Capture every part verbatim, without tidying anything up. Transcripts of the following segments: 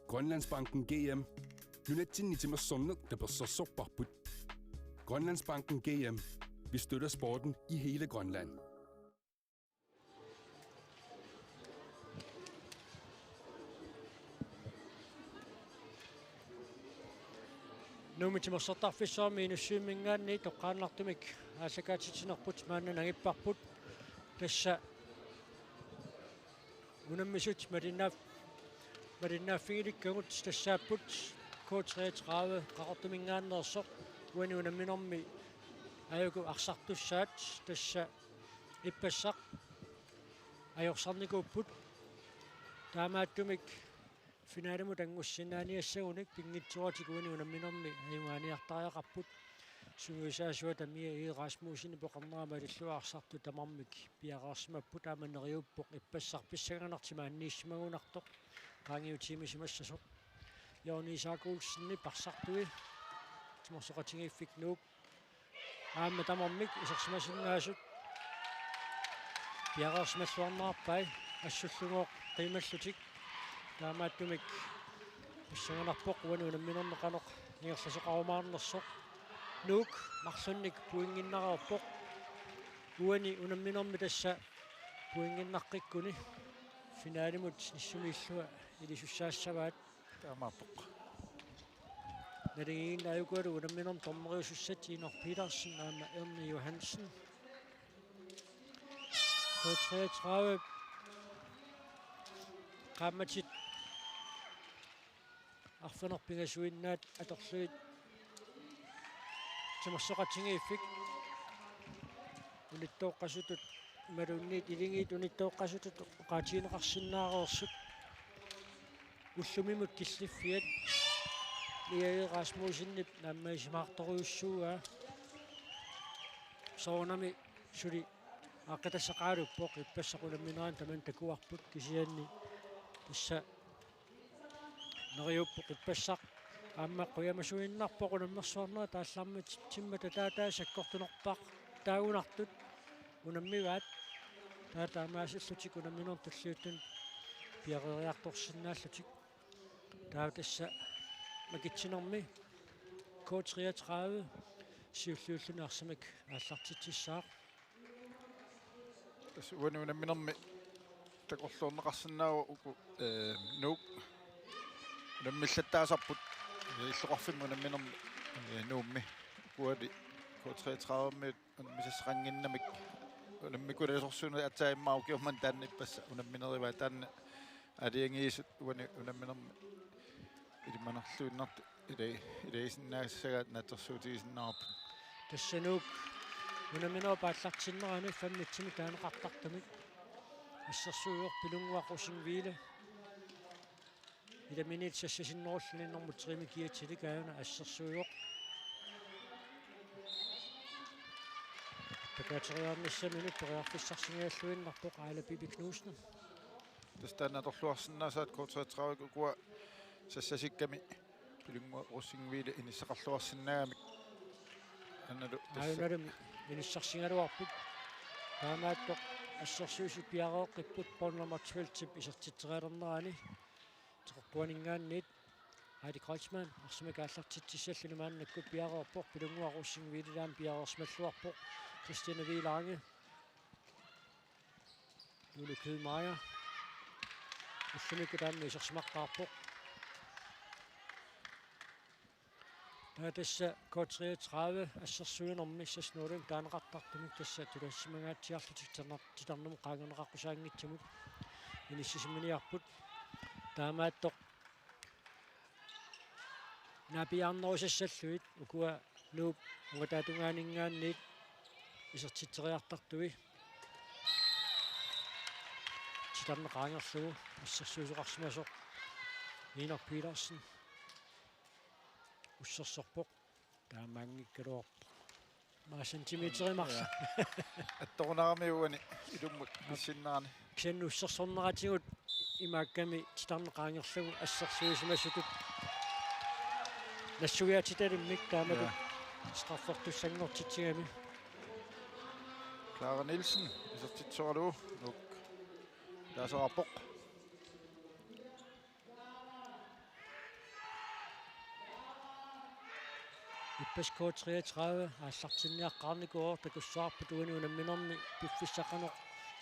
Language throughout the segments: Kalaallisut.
Grønlandsbanken G M. Nunatsinni timersorneq tapersersorparput. Grønlandsbanken G M. Vi støtter sporten i hele Grønland. Nuummi timersortarfissuarmi minussuimminngaanniit toqqaannartumik aallakaatitsinerput maanna nangipparput. Tassa unammisut malinnaaf-, malinnaaffigilikkagut tassaapput K treogtredive Qaqortuminngaanneersoq, uani unamminermi aajuku arsartussaat, tassa ippassaq ajorsarnikuupput. Taamaattumik finalimut anngussinnaaniassagunik pinngitsooratik uani unamminermi ajugaaniartariaqarput. Sungiusaasuata Mia Egede Rasmussenip oqarnera malillugu arsartut tamarmik piareersimapput, aamma neriuppoq ippassaq pissanganartoq maaniissimagunartoq qaangiutiimisimassasoq. Jørgen Isak Olsenip arsartui timersoqatigiiffik Nuuk aamma tamarmik isersimasinnaasut piareersimalluarnerarpai assullugooq qiimallutik. Taamaattumik pissanganarpoq uani unamminermi qanoq ingerlasoqarumaarnersoq. Nuuk marlunnik pointinnareerpoq. Uani unamminermi tassa pointinnaqqikkuni finalimut nissumilluunniit ilisussaassavaat. Taamaappoq. Naligiinnaajuku unamminermi dommeriusussat Iinor Petersen aamma Erni Johansen. K treogtredive qaammatit arfineq-pingasuinnaat atorlugit timersoqatigiiffik unittooqqasutut imaluunniit iligiit unittooqqasutut oqaatigineqarsinnaareersut ullumimut killiffiat Mia Egede Rasmussenip naammagisimaartorujussuuaa. Soorunami suli aaqqitassaqaruppoq, ippassaq unamminerani tamanna takuarput, kisianni tassa neriuppoq ippassaq. Aamma qujamasuinnarpoq unammersuarnerit aallarmat timmata taava sakkortunerpaaq taagunartut unammivaat. Taava taamaasillutik unamminermi tulliuttuni piareeriartorsinnaallutik. Taava tassa makitsinermi K treogtredive siulliulluni arsamik aallartitsissaaq. Tassa uani unamminermi takorluuinnarsinnaavoq uku, eh, Nuuk unammillattaasarput, eh, illoqarfimmi unamminermi, eh, Nuummi. Ukuali K treogtredive-miut unammisassaqannginnamik unammikulasorsuuneq aatsaat immaqa ukiormanna taanna ippassaq unamminerivaa, taanna aalajangiisut uani unamminermi ilimanarluinnartut ila-, ilagisinnaassagaat naatsorsuutigisinnaavarput. Tassa Nuuk unamminerup aallartinnerani fem-itsimik taaneqartartumik assersuivoq Pilunnguaq Rosing-Hvile. Ilaminnit sassasinnerulluni nummer tre-mi kiatsilik aajuna assersuivoq. Takaateriarnissaminut periarfissarsingajalluinnarpoq Aila Bibi Knudsen. Tassa taanna atorluarsinnaasaat K treogtredive ukua sassasikkami Pilunnguaq Rosing-Hvile inissaqarluarsinnaagamik. Aanalu tassa. Aajunalumi inissarsigaluarput. Taamaattoq assersuisut piareeqqipput Paul Motzfeldtip isertitserialernerani. Teqeqquaninngaanniit Heidi Kreutzmann arsamik aallartitsissalluni maannakkut piareerpoq, Pilunnguaq Rosing-Hvile aamma piareersimalluarpoq. Christine Wielange. Lulu Kid Meyer. Ullumikkut taanna isersimaqqaarpoq. Taava tassa K treogtredive assersuinermi seks nul taaneqartartumik tassa tulasimangaatsiarlutik titarner-, titarnermut qaangerneqaqqusaanngitsumut inissisimaniarput. Taamaattoq naapiiarnerusassallugit ukua Nuup ungataatungaaninngaanniit isertitseriartartui. Titarneq qaangerlugu assersuisoqarsimasoq Iinor Petersen ussersorpoq. Taamaanngikkaluarpoq. Maani centimeterit marluk. Ja. Attorunarami uani ilummut pissinnerani. Kisianni ussersorneratigut imaakkami titarneq qaangerlugu assersuisimasutut nassuiaatitalimmik taamatut. Ja. Straffertussanngortitsigami. Clara Nielsen isertitsisoralugu Nuuk taasaqarpoq. Ippassaq K treogtredive aallartinniaqqaarnikuuvoq, takussavarput uani unamminermi piffissaq qanoq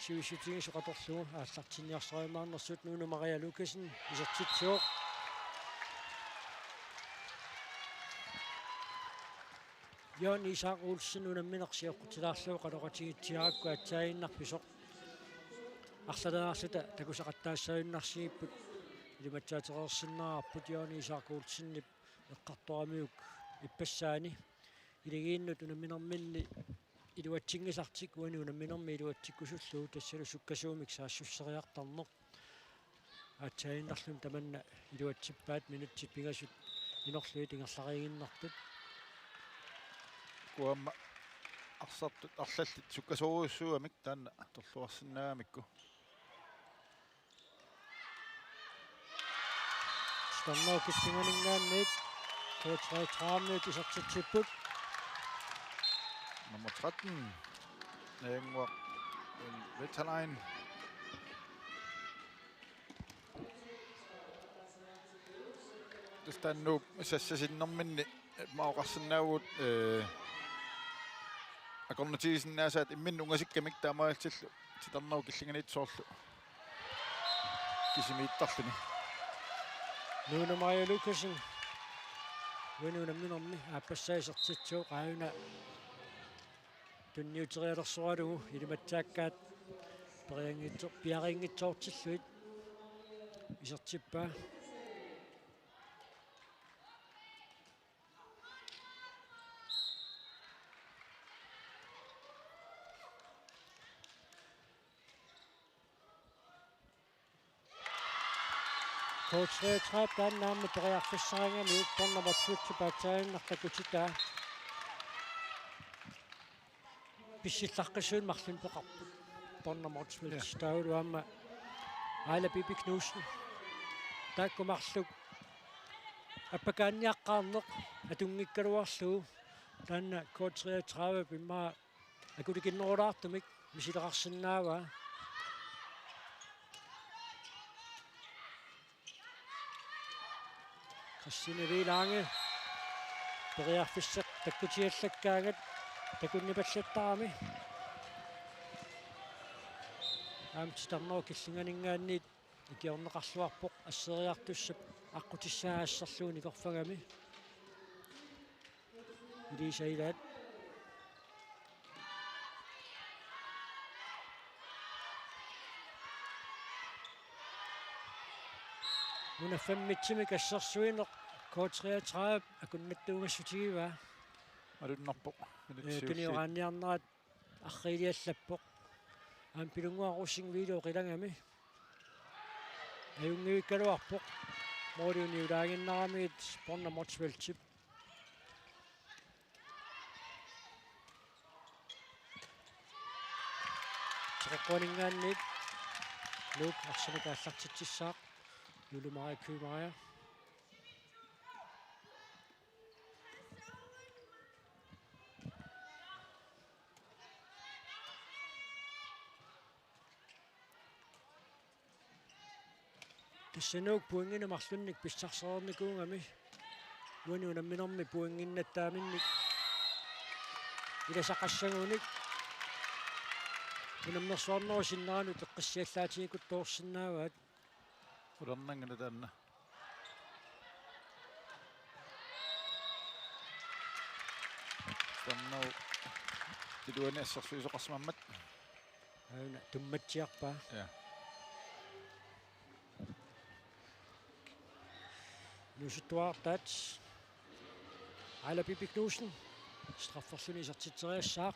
sivissutigisoq atorlugu. Aallartinniarsarimaarnersut Nuunu Maria Lukassen isertitsivoq. Jørgen Isak Olsen unammineq sioqqutilaarlugu qanoqatigiitsiarakku aatsaaginnarpisoq. Arlaleriarluta takusaqattaassagunarsigipput, ilimatsaatereersinnaavarput Jørgen Isak Olsenip eqqartoramiuk ippassaani. Ilagiinnut unamminerminni iluatsinngisartik uani unamminermi iluatsikkusullugu, tassalu sukkasuumik saassusseriartarneq. Aatsaaginnarluni tamanna iluatsippaat, minutsit pingasut inorlugit ingerlariiginnartut. Kuamma arsartut arlallit sukkasoorujussuugamik taanna torluarsinnaagamikku. Titarnerup killinganinngaanniit K treogtredive-miut isertitsipput. Nummer tretten, Najannguaq Vetalainen. Tassa taanna Nuup sassasinnerminni immaqa oqarsinnaavugut, ee, akornutigisinnaasaat imminnut ungasikkamik, taamaalillutillu titarnerup killinganiittoq soorlu kisimiittarluni. Nuunu Maria Lukassen uani unamminermi aappassaa isertitsivoq, aajuna tunniuterialersoralugu ilimatsaakkaat perianngitso-, piariinngitsoortillugit isertippaa. K treogtredive taanna aamma periarfissarigamiuk, Bornholm Motzfeldtip aatsaaginnaq takutitaa. Pissillaqqissuit marlunnik peqarput Bornholm Motzfeldt. Ja. Taavalu aamma Aila Bibi Knudsen. Taakku marluk appakaanniaqqaarneq atunngikkaluarlugu taanna K treogtredive immaqa akulikinnerulaartumik misileqarsinnaavaa. Christine Vilange periarfissaq takkutiallakkaangat takunnipallattarami. Aamma titarnerup killinganinngaanniit ikiorneqarluarpoq asseriartussap aqqutissaa asserlugu nikorfagami. Elisa Ilaat. Una femmitsimik assersuineq K treogtredive akunnattuugassutigivaa. Malunnarpoq. Ee, minutsit siulliit. Tunioraanniarnerat arriiliallappoq. Aamma Pilunnguaq Rosing-Wille oqilagami. Ajunngivikkaluarpoq. Måli uniulaaginnaramiuk Bornholm Motzfeldtip. Teqeqquaninngaanniit Nuuk arsamik aallartitsissaaq. Julie Maria Kymaria. Tassa Nuuk pointinik marlunnik pissarsereernikuugami. Uani unamminermi pointinnattaaminnik ilasaqassagunik unammersuarnerup sinneranut eqqissiallaatigikuttoorsinnaavaat. Qularnanngilaq taanna. Taanna iluani assersuisoqarsimammat. Aajuna tummatsiarpaa. Ja. Inuusuttuartaat Aila Bibi Knudsen strafferluni isertitseriassaaq.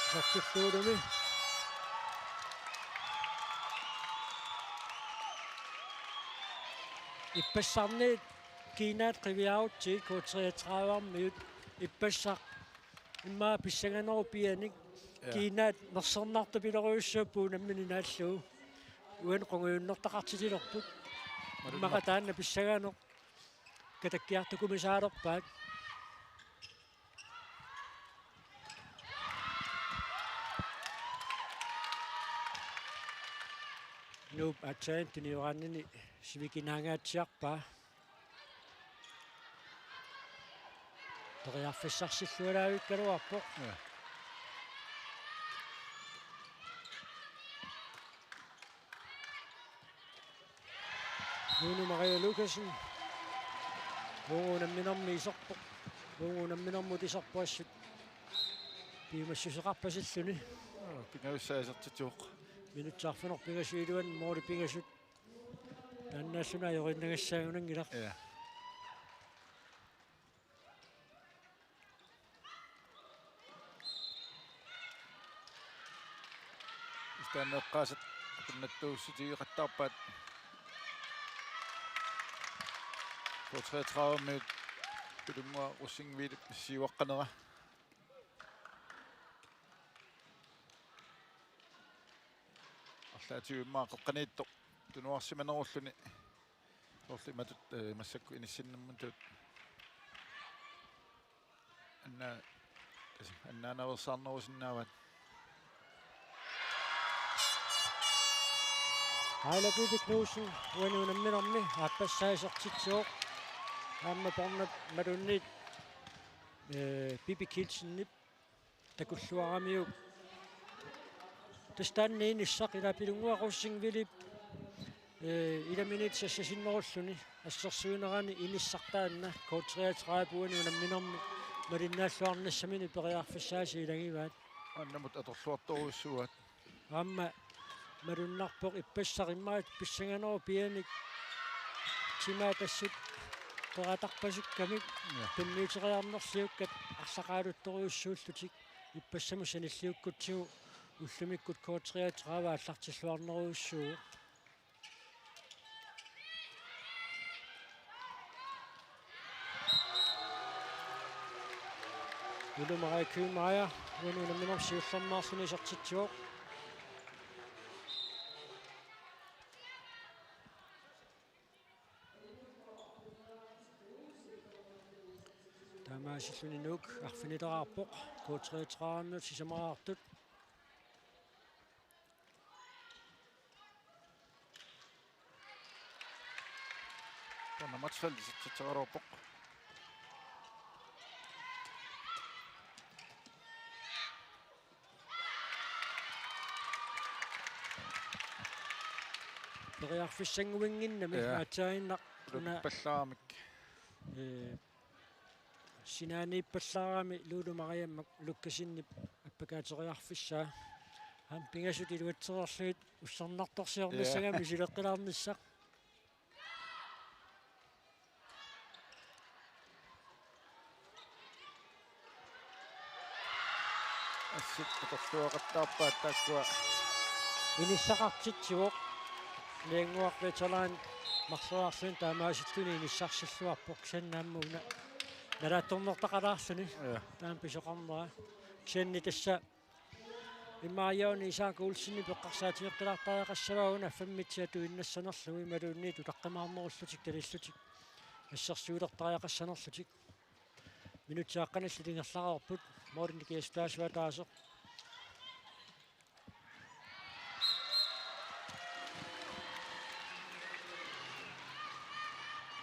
Isertilluarluni. Ippassarniit kiinaat qiviarutsigit K treogtredive-miut, ippassaq immaqa pissanganerup pianik. Ja. Kiinaat nersornartupilorujussuupput unammineq naallugu. Uani qungujunnertaqartitilerput. Malunnarpoq. Immaqa taanna pissanganaq katakkiartukumisaalerpaat. Nuup aatsaat tunioraanini sivikinaangaatsiarpaa. Periarfissarsillualaavikkaluarpoq. Ja. Lulu Maria Lukassen. Uagut unamminermi iserpoq. Uagut unamminermut iserpoq assut. Piumassuseqarpasilluni. Pingajussaasertitsivoq. Minutsit arfineq-pingasut iluanni måli pingasut. Taannaalluni ajorinnagassaagunanngilaq. Ja. Istaanneqqaasat tunnattuussutigeqattaarpaat. K treogtredive-miut Pilunnguaq Rosingvilep siuaqqanera. Arlaatigut immaqa qeqqaniittoq tunuarsimanerulluni. Soorlu imatut, eh, massakkut inissinnermutut. Anna-, annaanaveersaarnerusinnaavaat. Aila Bibi Knudsen, uani unamminermi, aappassaasertitsivoq. Aamma pornap malunniit, eh, Bibi Kielsenip takulluaramiuk. Tassa taanna inissaq ila Pilunnguaq Rosingvilep, eh, ila minutsit sassasinnerulluni assersuinerani inissaq taanna K treogtredive uani unamminermi malinnaalluarnissaminut periarfissaasa ilagivaat. Annamut atorluartorujussuuaat. Aamma malunnarpoq ippassaq immaqa pissanganerup pianik timaat assut peqatarpasukkamik. Ja. Tunniuteriarnerliukkat arlaqaaluttorujussuullutik ippassamut sanilliukkutsigu ullumikkut K treogtredive aallartilluarnerujussuuvoq. Lulu Maria Kyhn Meyer, uani unamminermi siullermeerluni isertitsivoq. Taamaasilluni Nuuk arfinileraarpoq, K treogtredive-miut sisamaraartut. Taanna Motzfeldt isertitseraluarpoq. Periarfissannguinnginnami. Ja. Aatsaannaq una, ulappallaamik. Eh, sinaaniippallaarami Lulu Maria Lukassenip appakaateriarfissaa. Aamma pingasut iluatsereerlugit ussernartorsiornissagami. Ja. Sileqqilaarnissaq. Assut atorluaqattaarpaat taakkua. Inissaqartitsivoq. Niannguaq Veteran marloriarluni taamaasilluni inissarsilluarpoq, kisianni aamma una nalaatsornertaqalaarluni. Ja. Taanna pisoqarnera. Kisianni tassa immaqa Jørgen Isak Olsenip eqqarsaatigeqqilaartariaqassavaa una femmitsiat tuinnassanerlugu imaluunniit utaqqimaarnerullutik talillutik assersuilertariaqassanerlutik. Minutsit aqqanillit ingerlareerput. Målini kiasutaasua ataaseq.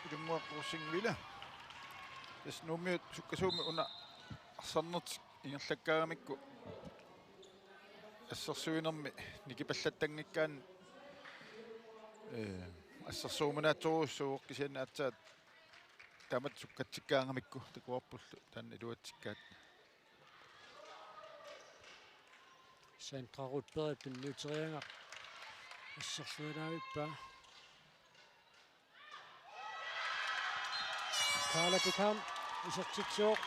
Pilunnguaq Rosingvile. Tassa Nuummiut sukkasuumik una arsarnertik ingerlakkaagamikku assersuinermi nikipallattanngikkaanni, eh, assersuuminaatsorujussuuvoq, kisianni aatsaat taamatut sukkatsikkaangamikku takuarpullu taanna iluatsikkaat. Sandra Rudberg tunniuteriagaq assersuilaavippaa. Karla Beckham isertitsivoq.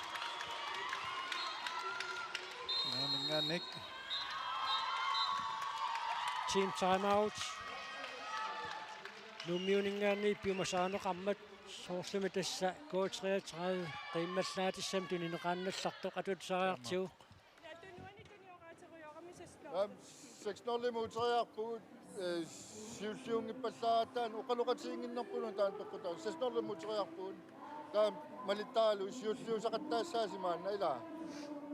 Nuummiuninngaanniit. Team timeout. Nuummiuninngaanniit piumasaaneqarmat, soorlumi tassa K treogtredive qiimmallaatissami tunineqaannallartoq atuutisariartigu. Aam, seks nul-imut uteriarpugut, eh, siulliunngippallaaratta oqaloqatiginnginnerput una taanna peqqutaavoq. Seks nul-imut uteriarpugut. Taava malittaralugu siulliussaqattaassaasi maanna ilaa.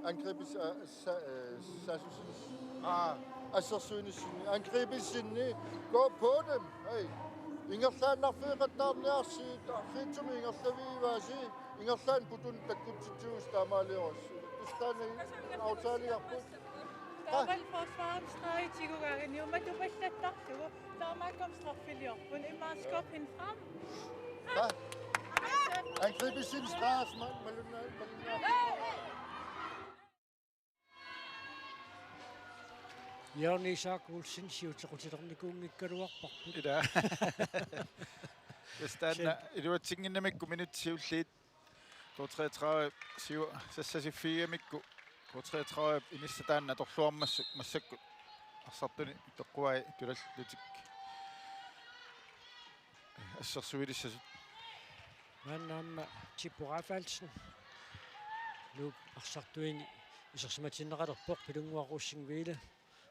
Angribis-, eh, sa-, eh, saassussinis-, aa, assersuinissinni. Angribissinni. Gå på dem. Hej. Ingerlaannarfigeqattaarniarsigit, arriitsumik ingerlavigivaasi. Ingerlaannaq putunik takkutsitsivusi taamaaliorassi. Tassa taanna aftaliarput. Taavalu forsvarets streg tigugaanni uummatupallattarlugu. Taamaakkamik straffiliorput. Immaqa skub hende frem. Hva? Angribi sin streg, ma-, malunnaa-, malunnaa-. Jørgen Isak Olsen siutequtilernikuunngikkaluarparput. Ila. Tassa taanna iluatsinnginnamikku minutsit siulliit K treogtredive siu-, sassasiffigigamikku K treogtredive inissat taanna atorluarmassuk massakkut arsartuni peqquai tulallutik assersuilissasut. Maanna aamma Tibbo Rafaelsen Nuup arsartuini isersimatinneqalerpoq Pilunnguaq Rosing Wille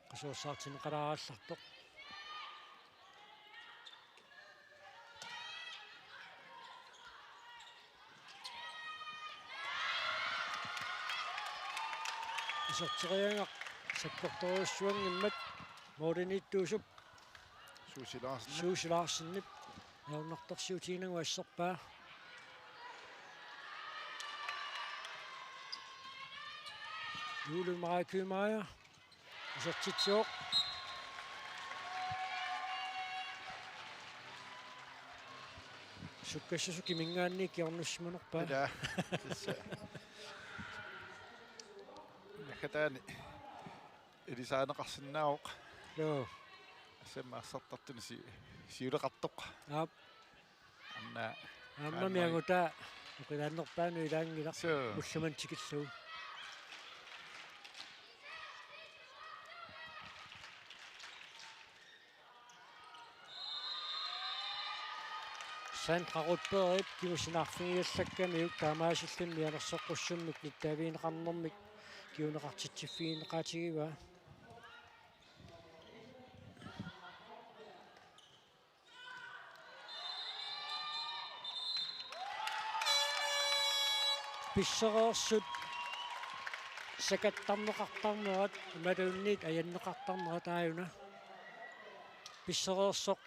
qasuersaartinneqalaarallartoq. Iserteriagaq sakkortoorujussuanngimmat målimiittuusup Suusi Larsen. Suusi Larsenip ajornartorsiutiginagu asserpaa. Juulut Maria Kymaja isertitsivoq. Sukkassuseq kiminngaanniit kingornussimanerpaa. Ila. Tassa. Nakkataani ilisarineqarsinnaavoq. Joo. Assammi arsartartuni si-, siuleqartoq. Aap. Anna. Aammami kaanmai. Angutaa oqilaannerpaanut ilaanngilaq. Suu. Ullumanut tikillugu. Sandra Rudbergip kingusinnaarfigigallakkamiuk taamaasilluni mianersoqqussummik nittaavigineqarnermik kinguneqartitsiffigineqaatigivaa. Pissereersut sakattarneqartarnerat imaluunniit ajanneqartarnerat aajuna. Pissereersoq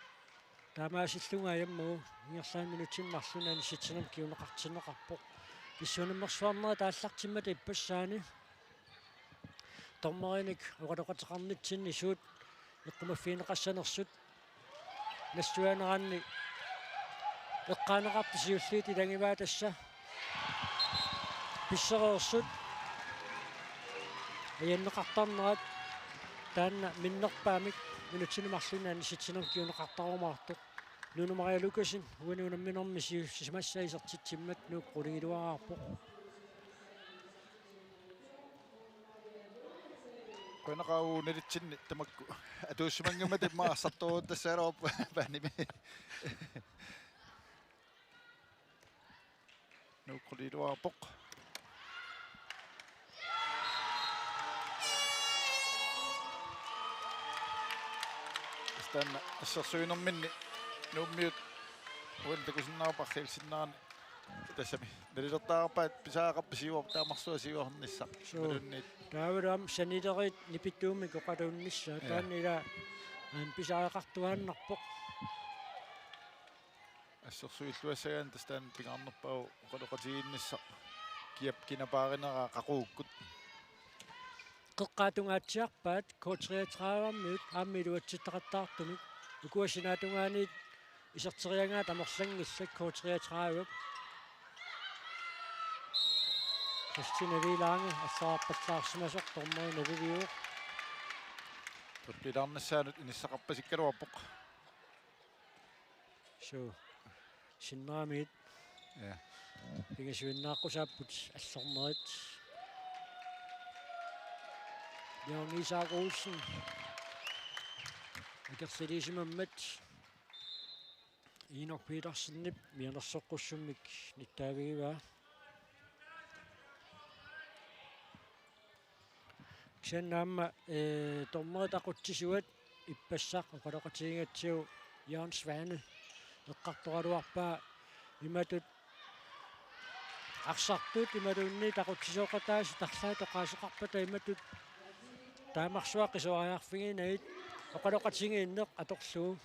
taamaasillunga ajammagu ingerlaannaq minutsini marlunni anissitsinermik kinguneqartinneqarpoq. Pissuunammersuarnerit aallartimmata ippassaani. Dommerinik oqaloqateqarnitsinni suut eqqumaffigineqassanersut. Nassuiaaneraanni eqqaaneqartut siulliit ilagivaa tassa. Pissereersut ajanneqartarnerat taanna minnerpaamik minutsini marlunni anissitsinermik kinguneqartarumaartoq. Nunu Maria Lukassen uani unamminermi siu-, sisamassaa isertitsimmat Nuuk qulingiluaraarpoq. Qujanaqaaq nalitsinni tamakku. Atuussimanngimmat immaqa arsartoruuttassagaluarput paanimi. Nuuk qulingiluarpoq. Taanna assersuinerminni Nuummiut uani takusinnaavarput arriilsinnaanani. Tassami nalilertaarpaat pisariaqarpat siuar-, taamarsuaq siuarnissaq. Suu. Imaluunniit. Taavalu aamma sanileriit nipituumik oqaluunnissaat. Ja. Taanna ila aamma pisariaqartuaannarpoq. Assersuilluassagaanni tassa taanna pingaarnerpaavoq oqaloqatigiinnissaq. Kiap kinapaarinera qaqugukkut. Qeqqata tungaatsiarpaat K treogtredive-miut aamma iluatsittaqattaartumik. Ukua sinaatungaaniit iserteriagaat amerlanngillat K treogtredive. Christine Vilange assaarpallaarsimasoq dommeri naliviuvoq. Triplilaarnissaanut inissaqarpasikkaluarpoq. Suu. Sinneramiit. Ja. Pingasuinnaaqqusaapput allornerit. Jørgen Isak Olsen. Akerlilersimammat. Inok Petersenip mianersoqqussummik nittaavigivaa. Kisianni aamma, eh, dommerit aqutsisuat ippassaq oqaloqatigigatsigu Jørgen Svane eqqartoraluarpaa imatut arsartut imaluunniit aqutsisooqataasut arlaat oqaaseqarpata imatut taamarsuaq qisuariarfiginagit oqaloqatigiinneq atorlugu.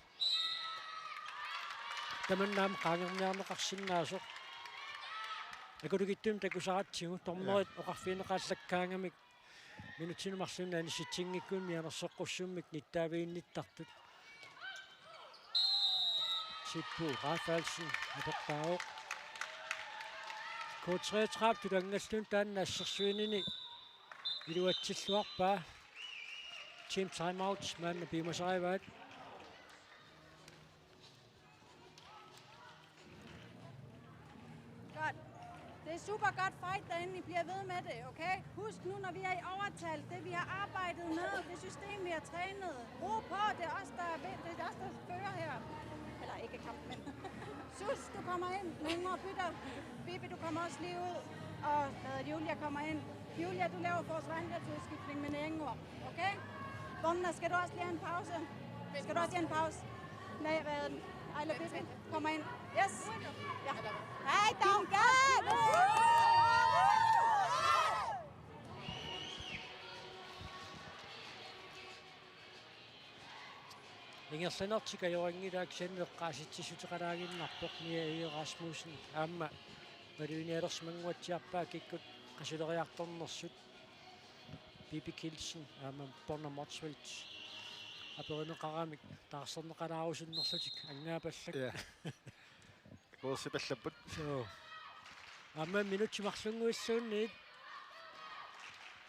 Tamanna aamma qaangerniarneqarsinnaasoq. Akulikitsunik takusaratsigu dommerit oqarfigineqaallakkaangamik minutsini marlunni anissitsinngikkunik mianersoqqussummik nittaaviginnittartut. Sippu Rafaelsen atortaavoq. K treogtredive tulangalluni taanna assersuinini iluatsilluarpaa. Team timeout maanna piumasarivaat. Godt. Det er super godt fight derinde. I bliver ved med det, okay? Husk nu, når vi er i overtal, det vi har arbejdet med, det system, vi har trænet. Ro på, det er os, der er ved, det er os, der fører her. Eller ikke kampen, men Sus, du kommer ind. Ningor bytter. Bibi, du kommer også lige ud. Og hvad, Julia kommer ind. Julia, du laver forsvarsudskiftning med Ningor. Okay? Bunna, skal du også lige have en pause? Skal du også lige have en pause? Nej, hvad er den? Ejla Bibi, kommer ind. Yes. Ja. Hej, Duncan! Ingerlanertik ajorinngilaa, kisianni eqqaasitsissuteqalaaginnarpoq. Mia Egede Rasmussen aamma maluginialersimannguatsiarpaa kikkut qasuleriartornersut. Bibi Kielsen aamma Bunna Motzfeldt aperineqaramik taarserneqalaarusunnerlutik angaapallak. Ja. Kuersipallapput. Suu. Aamma minutsit marlunnguilluunniit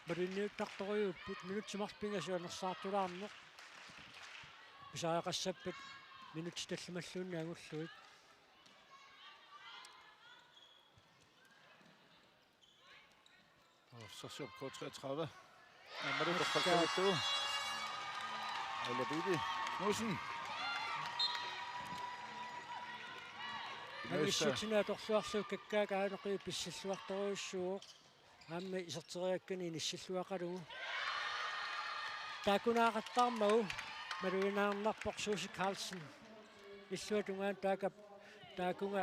malinniuttartorujuupput, minutsit marluk pingasut anersaartulaarneq. Pisariaqassappat minutsit tallimalluunniit angullugit. Arsarsiorpoq K treogtredive. Aammalu torrallugu. Aila Bibi Knudsen. Angissutsini atorluarlugu kakkaak aanaqiu pissilluartorujussuuvoq. Aamma iserteriakkani inissilluaqalugu. Taakkunaaqattaarmagu malugineqarnarpoq Susie Carlsen. Illuatungaani taakap taakkunga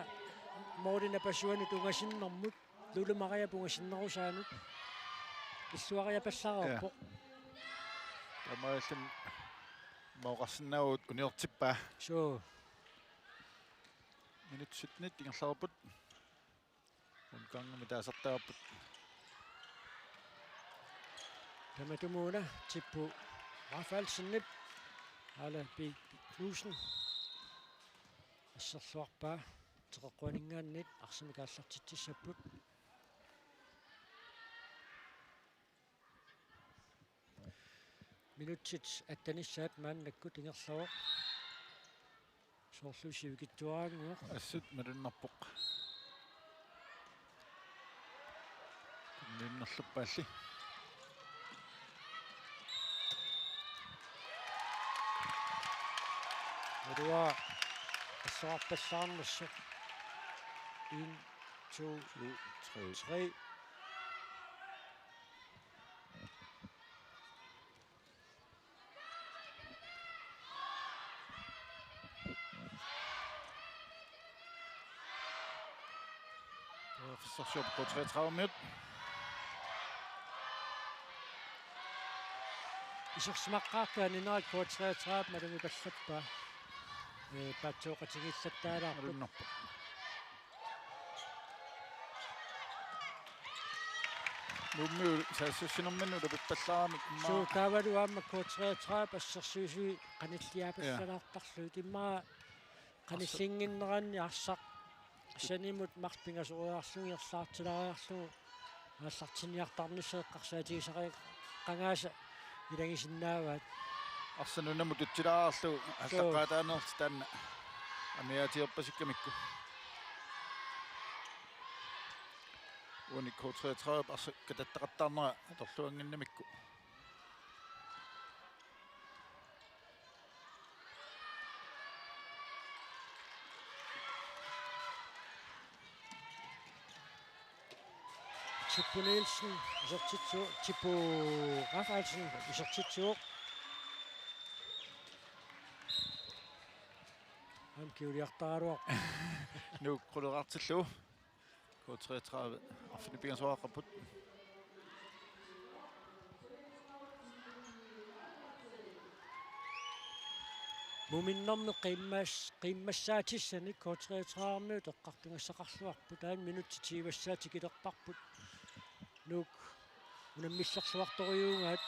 moorina pasuanut ungasinnermut. Lulu Maria pungasinnerusaanut. Illuariapallaareerpoq. Ja. Taamaalluni mooqarsinnaavugut uniortippaa. Suu. Minut syttenit ingerlareerput. Unkaangami taasartagarput. Tamatumuuna Sippu Rafaelsenip Aila Bibi Knudsen asserluarpaa. Teqeqquaninngaanniit arsamik aallartitsissapput. Minutsit attanissaat maannakkut ingerlavoq. Soorlu sivikitsuaraannguaq. Assut malunnarpoq. Malunnarluppaalli. Uduaa assoqarpallaarnersoq. En, to, to, tre, tre. Forsøg på treogtredive minut. Isersimaqqaartoq aninerit K treogtredive malugipallappaa. Ee, paatsooqatigiillattaalaarput. Malunnarpoq. Nuummiut saassussinerminni ulapippallaarami immaqa. Suu, taavalu aamma K treogtredive assersuisui qanilliaapallalaartarlugit. Ja. Immaqa qanillinnginneranni arsaq sanimut marluk pingasoriarlugit ingerlaartilaariarlugu aallartinniartarnissaq eqqarsaatigisariaqangaasa ilagisinnaavaat. Arsaq nunamut tutsilaarlugu. Suu. Aallaqqaataaneerluta taanna amigaatigerpasikkamikku. Uani K treogtredive arsaq katattaqattaarnera atorluannginnamikku. Sippu Nielsen isertitsivoq, Sippu Rafaelsen isertitsivoq. Aamma kingulliartaraluarpoq. Nuuk quleqartillugu. K treogtredive arfineq-pingasoqaqqapput. muminnermi qiimmas-, qiimmassaatissanik K treogtredive-miut eqqartugassaqarluarput, taanna minutsit siuassaatit ilerparput. Nuuk unammillerluartorujuugaat.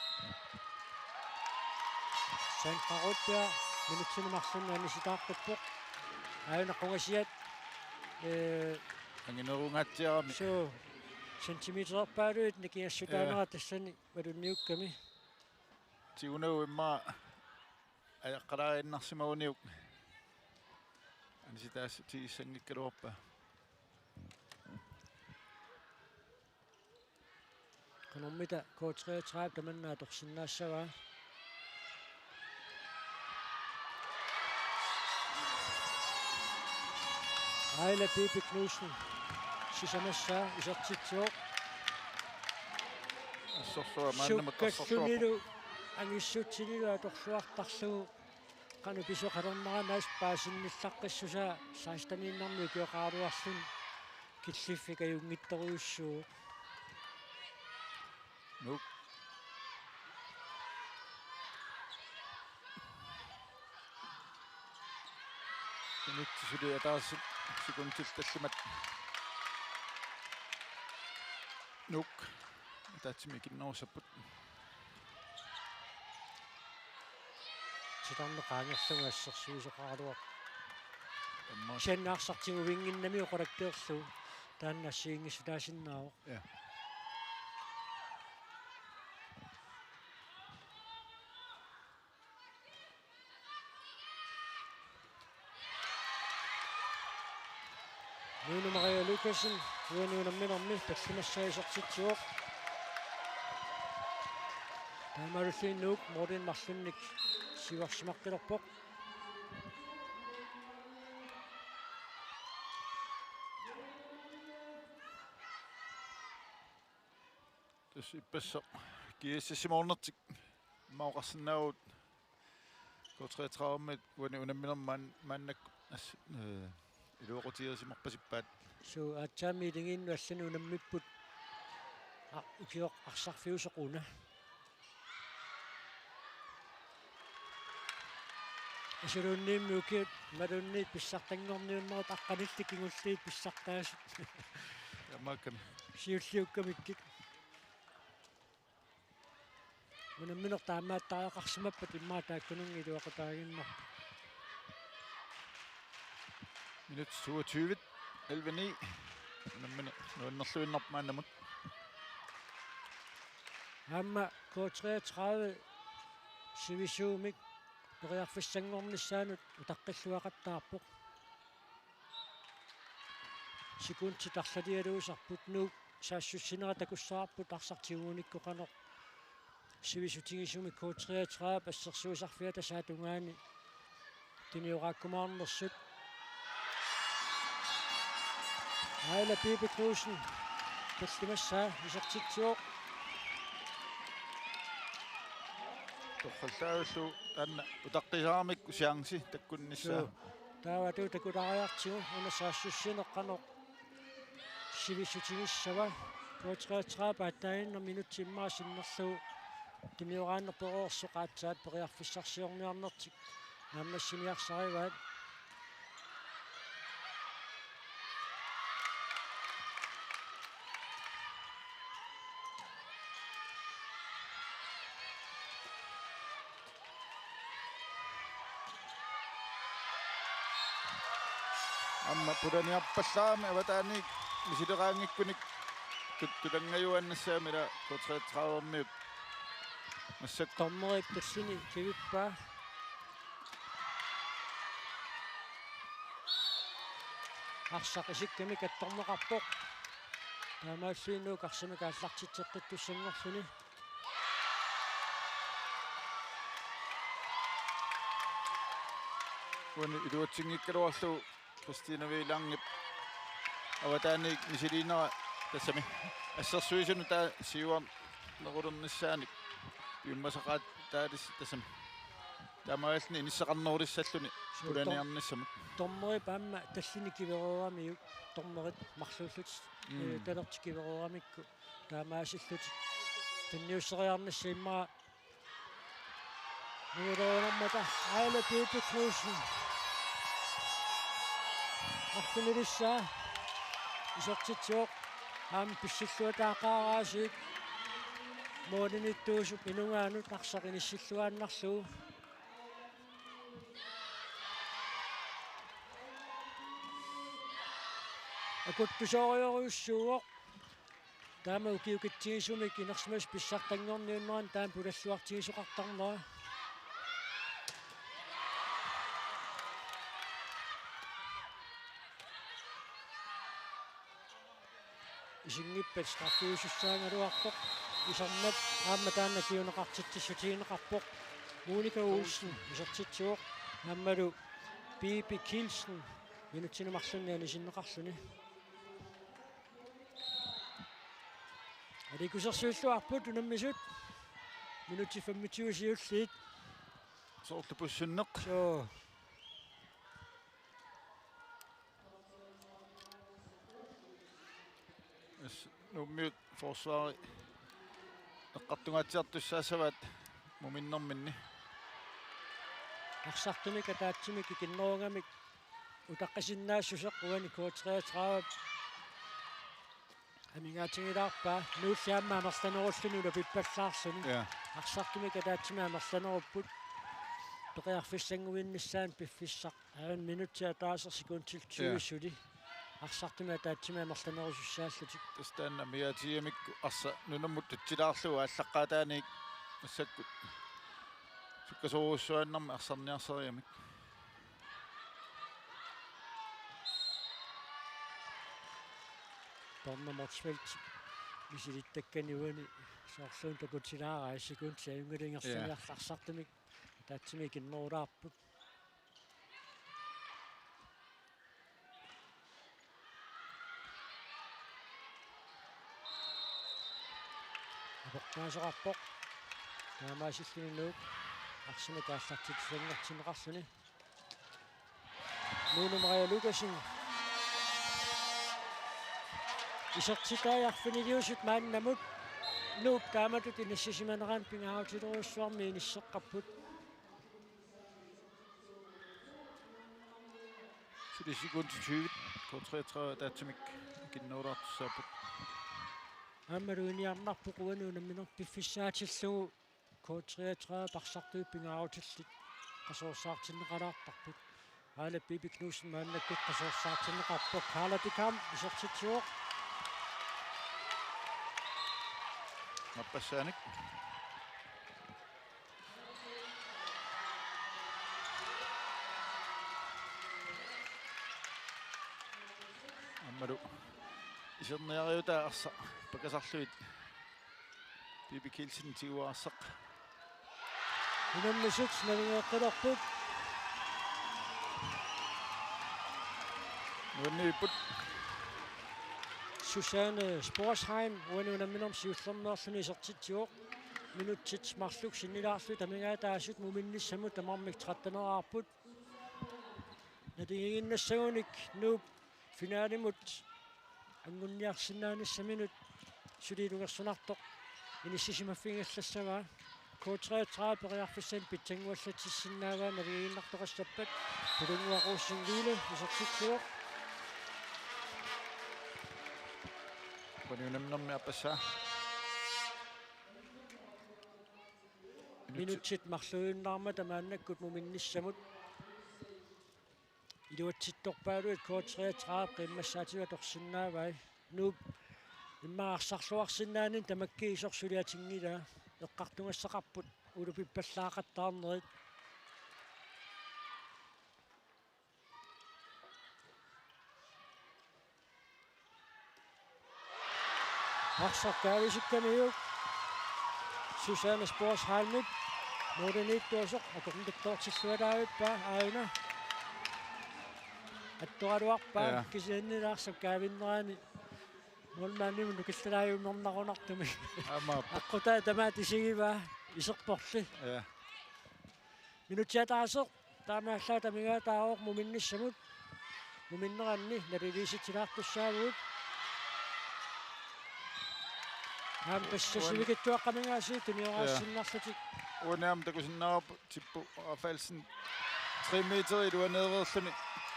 Sandra Rotbjerg minutsini marlunni anisitaaqqippoq. Aajuna qungasiat, ee, anginerungaatsiarami. Suu, centimeterpaaluit nikingassutaanera, ja, tassani malunniukkami. Tigunagu immaqa ajaqqalaarinnarsimaguniuk anisitaassutigissanngikkaluarpaa. Qanormita K treogtredive tamanna atorsinnaassavaa? Aila Pipi Knudsen sisamassaa isertitsivoq. Assorsuaq maannamut assorsuaq. Sukkallunilu angissutsinnilu atorluartarlugu qanoq pisoqalernerani assut paasinnillaqqissusaa seksteniinnarmik ukioqaraluarluni killiffik ajunngitsorujussuuvoq. Nuuk. Minutsit suli ataaseq sekundit tallimat. Nuuk. Ataatsimik ikinnerussapput. Titarneq qaangerlugu assersuisoqaraluarpoq. Aamma. Kisianni arsaq tiguinnginnami oqalakkeerlugu taanna assigiinngissutaasinnaavoq. Ja. Nunu Maria Lukassen uani unamminermi tallimassaa isertitsivoq. Taamaalilluni Nuuk målimi marlunnik siuarsimaqqilerpoq. Tassa ippassaq G S S-imoornertik immaqa oqarsinnaavugut K treogtredive-miut uani unamminermi maan-, maannakkut as-, ee, iluaqutigerisimarpasippaat. Suu, aatsaammi iligiinnut allani unammipput. A-, ukioq arsarfiusoq una. Asuluunniimmi ukiut imaluunniit pissartanngorniunnerit aqqanillit kingulliit pissartaasut. Taamaakkami. Siulliukkamikkit. Unammineq taamaattariaqarsimappat immaqa taakkununnga iluaqutaaginnarpoq. Minut toogtyve, elleve ni. Unammineq nuannerluinnarpoq maannamut. Aamma K treogtredive sivisuumik periarfissanngornissaanut utaqqilluaqattaarpoq. Sekundit arlalialuusarput, Nuuk saassussinera takussavarput arsaq tigugunikku qanoq sivisutigisumik K treogtredive assersuisarfiata saata tungaani tunioraakkumaarnersut. Aila Pipi Knudsen tallimassaa isertitsivoq. Torrallaavillugu taanna utaqqisaaramikku chance takkunnissaa. Suu. Taava atu takulaariartigu una saassussineq qanoq sivisutigissava. K treogtredive aatsaannguaq minutsit immaqa sinnerlugu tunioraanneq pereersoq aatsaat periarfissarsiorniarnertik naammassiniarsarivaat. Aamma pulaniarpallarami avataaniit misileraanngikkunik tut-, tutanngajuaannassaami ila K treogtredive-miut. Massakkut. Dommerip tallini kivippaa. Arsaq isikkamik attorneqarpoq. Taamaalilluni Nuuk arsamik aallartitseqqittussanngorluni. Uani iluatsinngikkaluarlugu Christina Veilangip avataaniit misiliinera tassami. Assersuisunut taava siuarnerulernissaanik piummasaqaataalis tassami. Taamaalilluni inissaqarnerulissalluni. Suu, pulaniarnissamut. Dommerip aamma tallini kivereeramiuk, dommerit marluullutik, mm, ee, talertik kivereeramikku taamaasillutik. Tunniusseriarnissaq immaqa Nuuloornermata Aila Piipi Knudsen. Arfinilissaa isertitsivoq. Aamma pissilluataaqaaq aasiit. Målimiittuusup inunngaanut arsaq inissilluaannarlugu. Akuttusoorujorujussuuvoq. Taama ukiukitsigisumik inersimasut pissartanngorniunneranni taama pulalluartigisoqartarnera. Isinngippat straffiusussaagaluarpoq. Isermat aamma taanna kinguneqartitsissutigineqarpoq. Monika Olsen isertitsivoq. Aammalu Piipi Kielsen minutsini marlunni anisinneqarluni. Aliikkusersuilluarput unammisut. Minutsit femogtyve siulliit. Soorlu pussunneq. Soo. As-, Nuummiut forsvari eqqartungaatsiartussaassavaat muminnerminni. Arsartumik ataatsimik ikinnerugamik utaqqisinnaassuseq uani K treogtredive amigaatigilaarpaa, Nuulli aamma amerlanerulluni ulapippallaarluni. Ja. Arsartumik ataatsimik amerlanerupput. Periarfissannguinnissaanut piffissaq. Aajuna minutsi ataaseq sekundit tyve. Ja. Suli. Arsartumik ataatsimik amerlanerusussaallutik. Tassa taanna amigaatigigamikku arsaq nunammut tutsilaarlugu aallaqqaataaniit massakkut sukkasoorujussuaannarmik arsarniarsarigamik. Torna Motzfeldt misilittakkani uani soorluuna takutilaaraa sekundit ajunngilaq ingerlaniarlugu. Ja. Arsartumik ataatsimik ikinnerulaarput. Aportaasoqarpoq. Taamaasilluni Nuuk arsamik aallartittussanngortinneqarluni. Lone Maria Lukassen. Isertitai arfiniliusut maannamut. Nuup taamatut inissisimanerannut pingaarutilerujussuarmik inisseqqapput. Suli sekundit tyve, K treogtredive ataatsimik ikinnerulaartussaapput. Aammalu inersimasoq uani unamminermi piffissaatillugu K treogtredive arsartuit pingaarutillit qasuersaartinneqalaartarput. Aala Piipi Knudsen maannakkut qasuersaartinneqarpoq. Karla Bigum isertitsivoq. Nappassaanik. Aammalu iserniariutaa arsaq pakasarlugit Piipi Kielsen tiguassaq. Unammisut navigeeqqilerput. Nuanniipput. Susanne Sporsheim uani unamminermi siullermeerluni isertitsivoq. Minutsit marluk sinnilaarlugit amigaataasut muminnissamut tamarmik tretten-eraarput. Naligiinnassagunik Nuup finalimut anguniarsinnaanissaminut suli ilungersunartoq inissisimaffigilaassavaa. K treogtredive periarfissanik pitsannguallatsissinnaavaa naligiinnartoqassappat. Pilunnguaq Rosing Lille isertitsivoq. Uani unamminermi aappassaa. Minutsit marluinnarmata maannakkut muminnissamut. Iluatsittorpaaluit K treogtredive qiimmassaatigut atorsinnaavai. Nuup immaqa arsarluarsinnaaneq tamakkiisoq suliatinngilaa. Eqqartugassaqarput ulapippallaaqattaarnerit. Arsaq kaavisikkamiuk Susanne Sporsheimip målimiittuusoq akornuttoortilluarpaa aajuna. Attoraluarpaa. Ja. Kisianni arsap kaavinnerani målmandimut nukillalaajunnarnarunartumik. Aamma. Aqqutaa tamaat isigivaa iserporli. Ja. Minutsit ataaseq taamaallaat amigaataavoq muminnissamut. Muminneranni naliliisitsilaartussaavugut. Aamma tassa sivikitsuaqqamik aasiit tunioraassinnarlutik. Uaniam takusinnaavarput Tippu Rafaelsen tre meter iluaneereerluni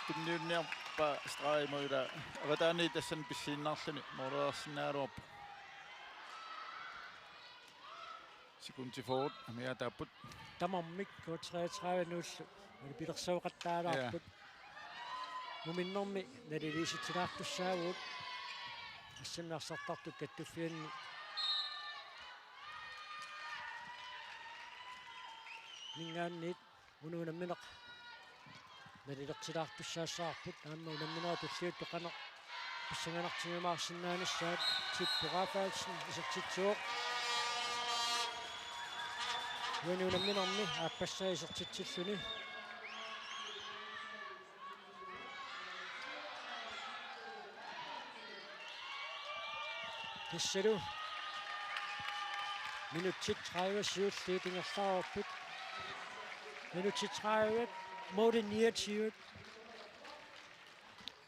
tunniunniarpaa stregi imut, ila avataani tassani pissiinnarluni målereersinnaagaluarpoq. Sekundi fyrre amigaataapput. Tamarmik K treogtredive nul. Anipilersooqattaalaarput. Muminnermi naliliisitsilaartussaavugut. Assammi arsartartut kattuffianni minngaanniit una unammineq nalilertilaartussaassavarput, aamma unamminerit tulliuttut qanoq pissanganartigiumaarsinnaanissaat. Tippu Rafaelsen isertitsivoq. Uani unamminermi aappassaa isertitsilluni. Tassalu minutsit tredive siulliit ingerlareerput. Minutsit tredive, måli niogtyve.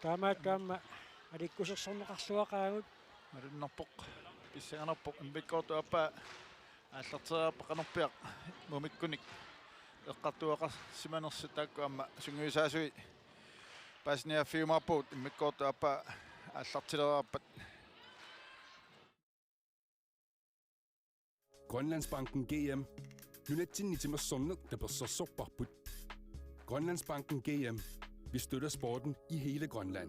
Taamaattumik aamma alikkusersorneqarluaqaagut. Malunnarpoq, pissanganarpoq, immikkoortup aappaa aallartereerpaa qanorpiaq mumikkunik eqqartueqarsimanersut, taakku aamma sungiusaasui paasiniaaffigiumaarpagut immikkoortup aappaa aallartilereerpat. Grønlandsbanken G M. Nunatsinni timersorneq tapersersorparput. Grønlandsbanken G M. Vi støtter sporten i hele Grønland.